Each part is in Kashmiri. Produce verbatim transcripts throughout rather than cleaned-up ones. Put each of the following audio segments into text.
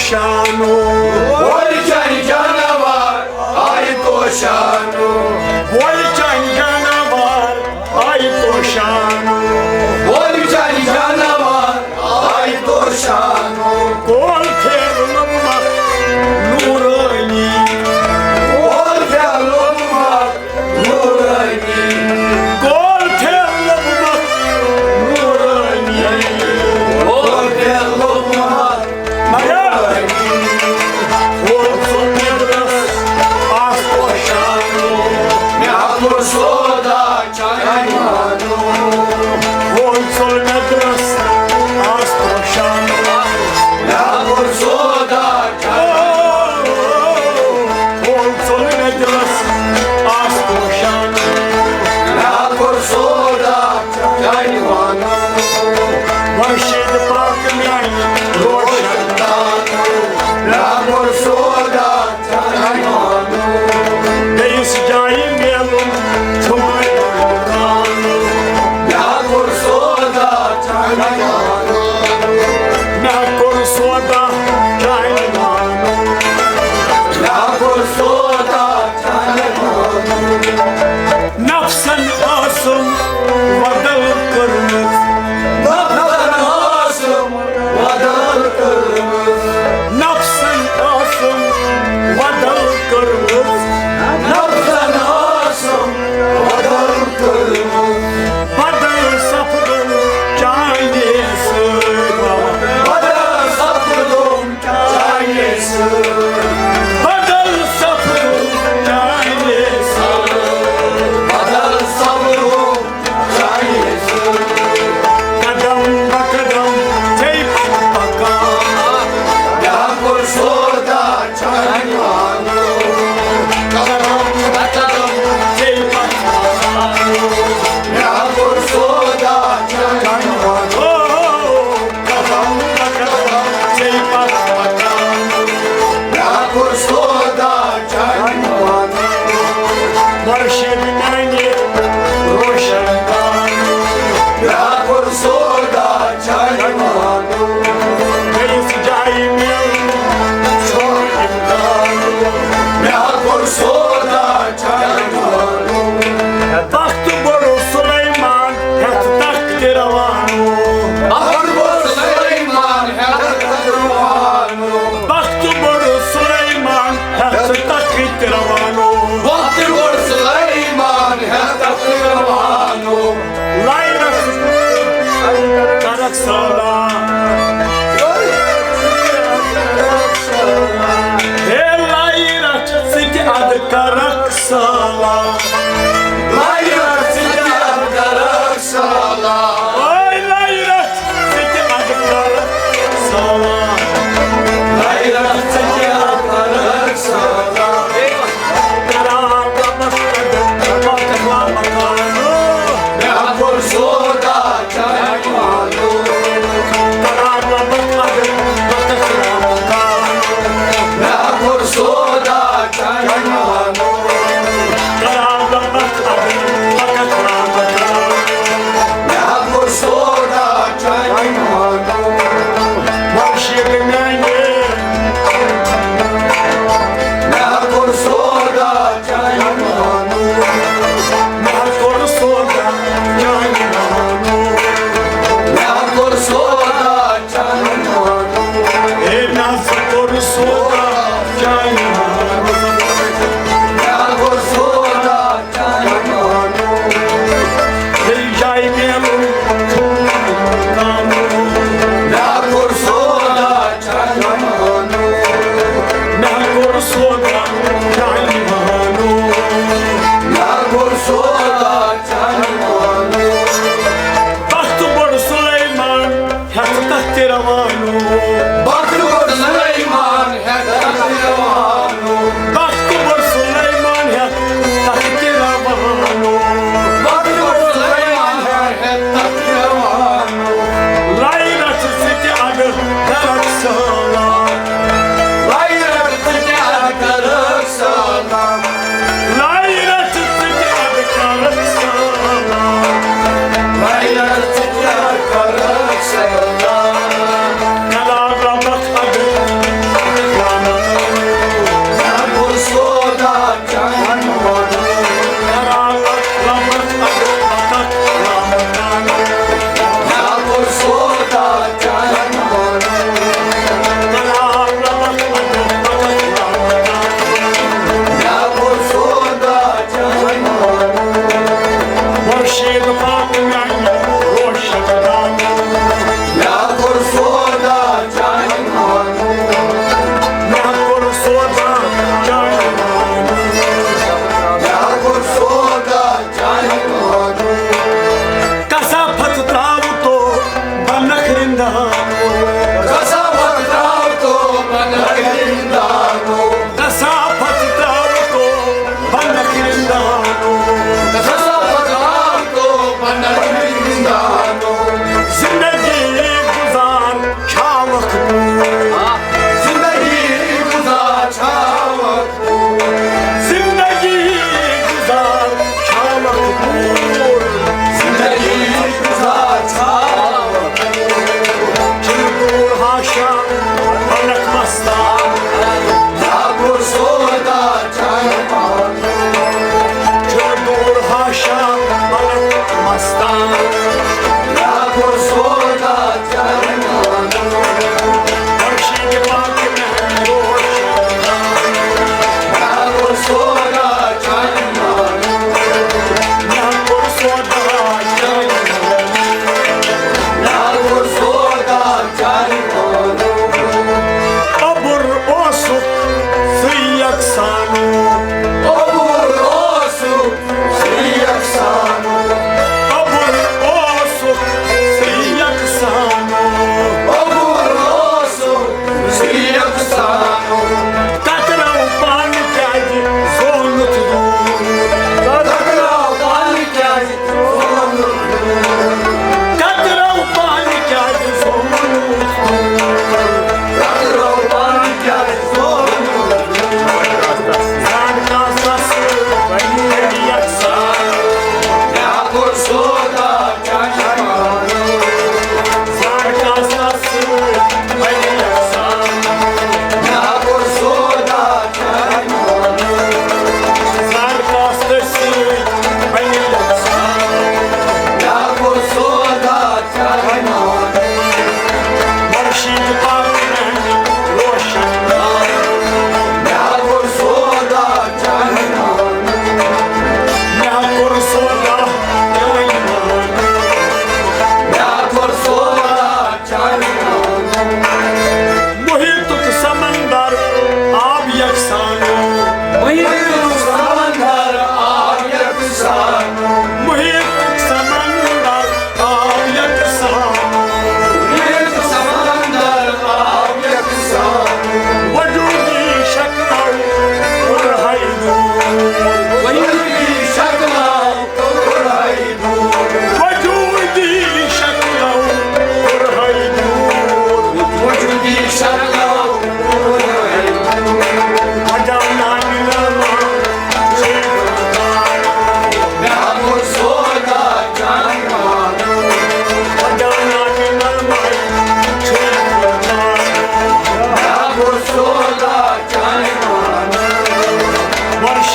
شانو۔ وۄلۍ چانہِ جاناوار آیہِ تو شانو۔ وۄلۍ چانہِ جاناوار آیہِ تو شانو۔ وۄلۍ چانہِ جاناوار آیہِ تو شانو۔ کول پھیر لوٚگمکھ نورانی۔ کول پھیر لوٚگمکھ نورانی۔ کول پھیر لوٚگمکھ نورانی۔ کول پھیر لوٚگمکھ مگر وول ژوٚل مےٚ دِلس آس پوشانو۔ مےٚ ہا کوٚر سودا چانہِ وانو۔ وول ژوٚل مےٚ دِلس آس پوشانو۔ مےٚ ہا کوٚر سودا چانہِ وانو۔ وول ژوٚل مےٚ دِلس آس پوشانو۔ مےٚ ہا کوٚر سودا چانہِ وانو۔ مرشد پاک میانہِ روشن دانو۔ مےٚ ہا کوٚر سودا چانہِ وانو۔ بیٚیِس جایہِ میلُن چھُم نہٕ امکانو۔ مےٚ ہا کوٚر سودا چانہِ وانو۔ مےٚ ہا کوٚر سودا چانہِ وانو۔ مےٚ ہا کوٚر سودا نفسن ٲسٕم بدل کٔرمٕژ۔ نفسن ٲسٕم بدل کٔرمٕژ۔ نفسن ٲسٕم بدل کٔرمٕژ۔ نفسن ٲسٕم بدل کٔرمٕژ۔ بدل سپدُم چانے سۭتۍ۔ بدل سپدُم چانے سۭتۍ۔ بدل سپدُم چانے سۭتۍ۔ بدل سپدُم چانے سۭتۍ۔ قدم بہ قدم ژے پتہٕ پکان۔ مےٚ کوٚر سودا چانہِ وانو۔ قدم بہ قدم ژے پتہٕ پکان۔ مےٚ کوٚر سودا چانہِ وانو۔ قدم بہ قدم ژے پتہٕ پکان۔ مےٚ کوٚر سودا چانہِ وانو۔ مرشد میانہِ روشن دانو۔ مےٚ کوٚر سودا چانہِ وانو۔ بیٚیِس جایہِ میلُن چھُم امکانو۔ مےٚ کوٚر سودا چانہِ وانو۔ تخت بوٚڑ سلیمان ہٮ۪تھ تخت روانو۔ تخت بوٚڑ سلیمان ہٮ۪تھ تخت روانو۔ تخت بوٚڑ سلیمان ہٮ۪تھ تخت روانو۔ تخت بوٚڑ سلیمان ہٮ۪تھ تخت روانو۔ لایرس کرکھ سلام۔ ہے لایرس ژٕ تہِ ادٕ کرکھ سلام۔ لایرس ژٕ تہِ ادٕ کرکھ سلام۔ اوے لایرس ژٕ تہِ ادٕ کرکھ سلام۔ لایرس ژٕ تہِ ادٕ کرکھ سلام۔ کران ربس قدر، پتہٕ مکانو۔ مےٚ کوٚر سودا چانہِ وانو۔ کران ربس قدر، پتہٕ مکانو۔ مےٚ کوٚر سودا چانہِ وانو۔ کران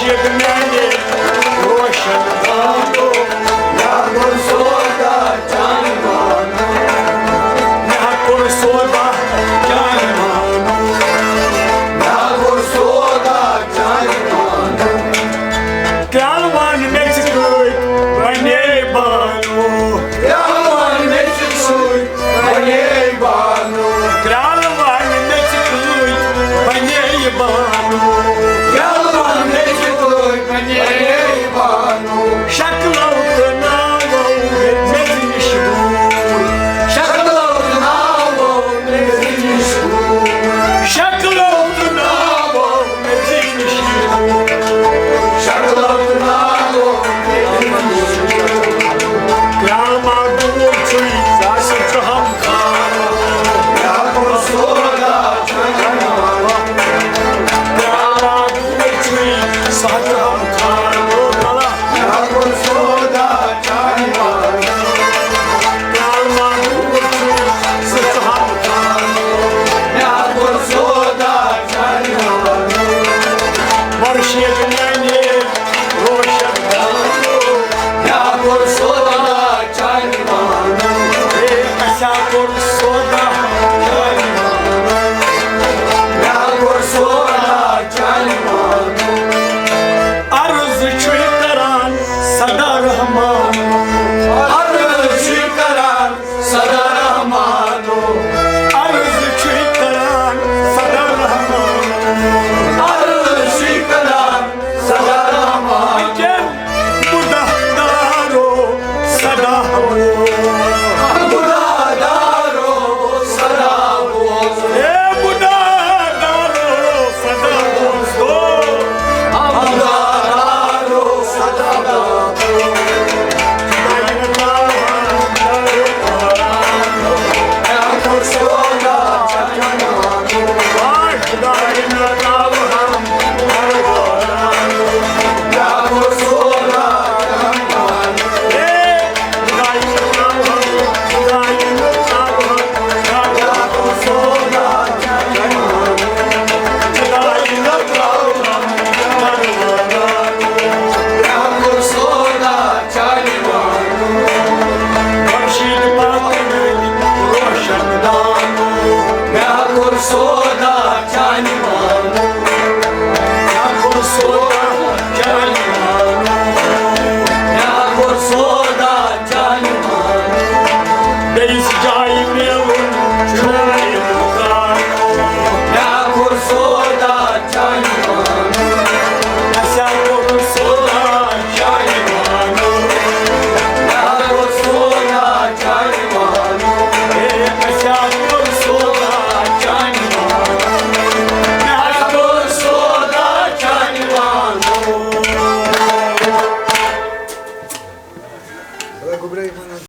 یہِ میانہِ